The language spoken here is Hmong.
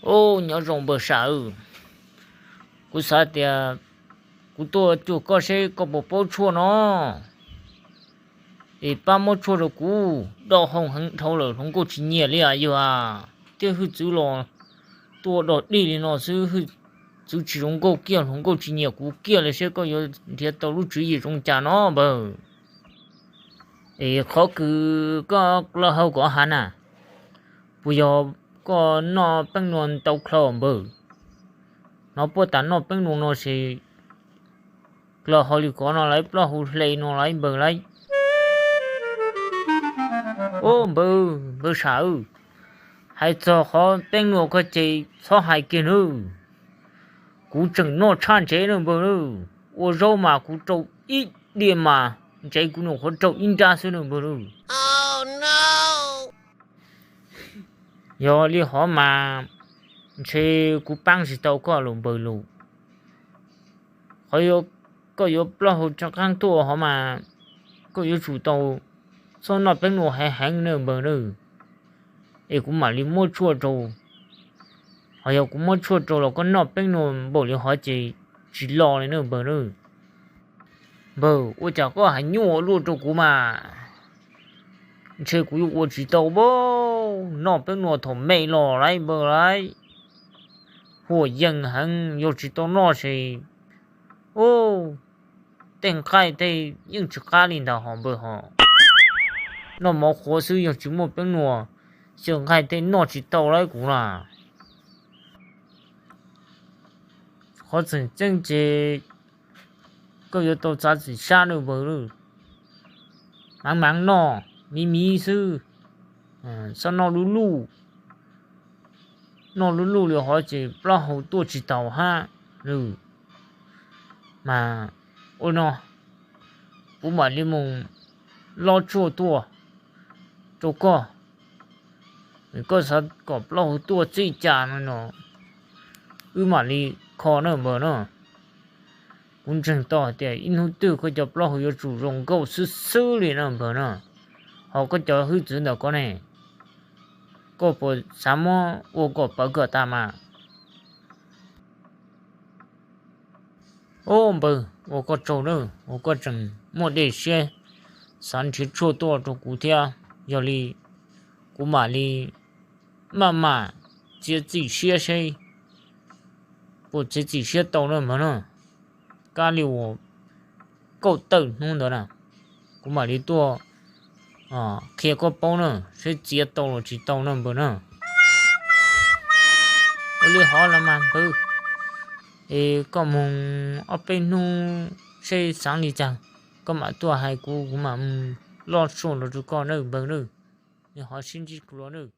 Nyob zoo npawg Sam, kuv xav tias kuv tuaj cuag koj seb koj puas paub tshuaj no, es pab muab tshuaj rau kuv, do hau heev dhau lawm hluas nkauj tsis nyiam li yog, thiab hwj txwv los tuaj dog dig li no xwb, hwj txwv tsis zoo nkauj kiag, hluas nkauj tsis nyiam kuv kiag li, seb koj yuav nrhiav tau lub tswv yim zoo cas no npawg. Es qhov kws koj hau kom hav na, puas yog koj noj peeb nua ntau dlhau npawg? Hnov puab tas noj peeb nua no ces dlhau hau li kov no lawv plaub hau hle no lawv npawg lawv. Ub npawg, npawg Sam, hais txog qhov peeb nua koj ces txhob hais kiag nawb. Kuv tseem noj tshaj ntsev nawb npawg nawb. Ua zaub mas kuv rau ib diav mas ntsev kuv nyuam qhuav rau ib nrab xwb nawb npawg nawb. Yog li hov mas ntshe kuv paab tsis tau koj lawm npawg lawm. Qhov koj yuav plaub hau rov qaab tuaj hov mas koj yuav tsum tau txhob noj peeb nua heev heev nawb npawg nawb, es kuv mam li muab tshuaj rau. Hos yog kuv muab tshuaj rau los koj noj peeb nua npaum li hov ces tsis lo li nawb npawg nawb. Npawg, ua cas koj hais nyuaj ua luaj rau kuv mas? Ntshe kuv yuav ua tsis tau npawg, noj peeb nua thaum me los lawm npawg lawm. Huam yees heev, yog tsis tau noj ces, ub, tej nqaij tej yeej tsis qab li ntawd hos npawg hos. Noj mov qhuav xwb yog tsis muaj peeb nua, xyaw nqaij tej noj tsis tau lawm kuv na. Qhov tseem ceeb ces koj yuav tau txav txim sab nawb npawg. Maav maav noj miv miv xwb, txhob noj luj luj. Noj luj luj li hov ces plaub hau tuaj tsis taus hab. Mas ua no, kuv mam li mus lob tshuaj tuaj rau koj. Koj xav kom plaub hau tuaj txij cas no no, wb mam li kho nawb npawg na. Kuv ntseeg tau hais tias ib hnub twg koj cov plaub hau yuav tsum zoo nkauj xwb xwb li nawb npawg na. Hos koj cov hwj txwv ntawm koj ne, koj puas xav muab ua kom pawv kom tas mas? Ub npawg, ua koj tsaug nawb uas koj tseem muaj dej siab xav nrhiav tshuaj tuaj rau kuv thiab. Yog li kuv mam li maj mam txiav txim siab seb puas txiav txim siab tau nawb npawg na. Kab li uas kaum tawm hnub ntawd na, kuv mam li tuaj qhia koj paub na, seb txiav tau los tsis tau nawb npawg na. Ua li hov los mas npawg, es koj mus ob peb hnub seb xaav li cas, koj mam tuaj hais kuv, kuv mam mus loj tshuaj los rau koj nawb npawg nawb. Li hov sib ntsib dlua nawb.